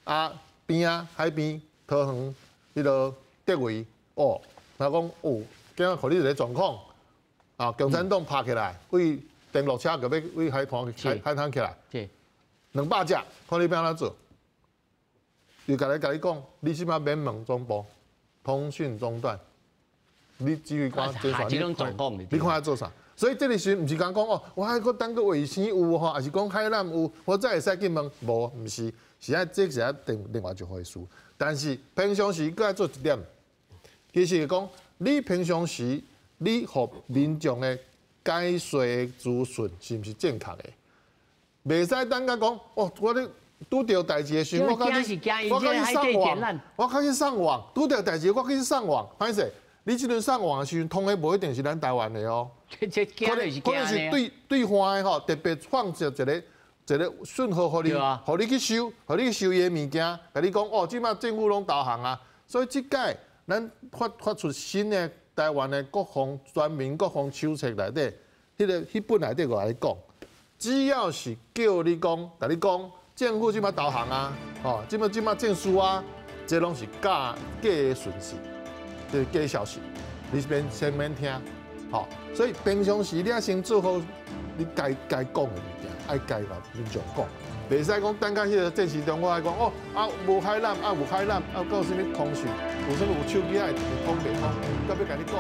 啊边仔海边桃园彼个竹围哦，若讲哦，今仔予你一个状况，啊，共产党拍起来，对登陆车就欲对海滩海滩起来，200只，看你欲按怎做？就共你讲，你这马免问总部，通讯中断，你指挥官你看你看欲做啥？所以這个時毋是講講哦，我還閣等個衛星有吼，抑是講海纜有，我才會使去問，無，毋是，是愛這是愛另外一回事。但是平常時閣愛做一點，其實講你平常時你予民眾的解說的資訊是毋是正確的？袂使等甲講哦，我咧拄著代誌的時陣，我去上網，我開始上網，拄著代誌我去上網，歹勢。你這陣上網的時陣，通的無一定是咱台灣的哦，可能是對對岸的吼，特別放一個一個訊號，予你，予你去收，予你去收伊的物件，共你講哦，這擺政府攏導航啊，所以這擺咱發出新的台灣的國防全民國防手冊內底，彼個彼本內底我來講，只要是叫你講，共你講，政府這擺導航啊，吼，這擺證書啊，這攏是假假的訊息。這是假消息，你免先免聽，吼。所以平常時你愛先做好你該講的物件，愛該共民眾講，袂使講等到彼个戰時中，我來講哦，啊無海纜，啊有海纜，啊閣有啥物通訊，有啥物有手機愛會通袂通，閣欲共你講。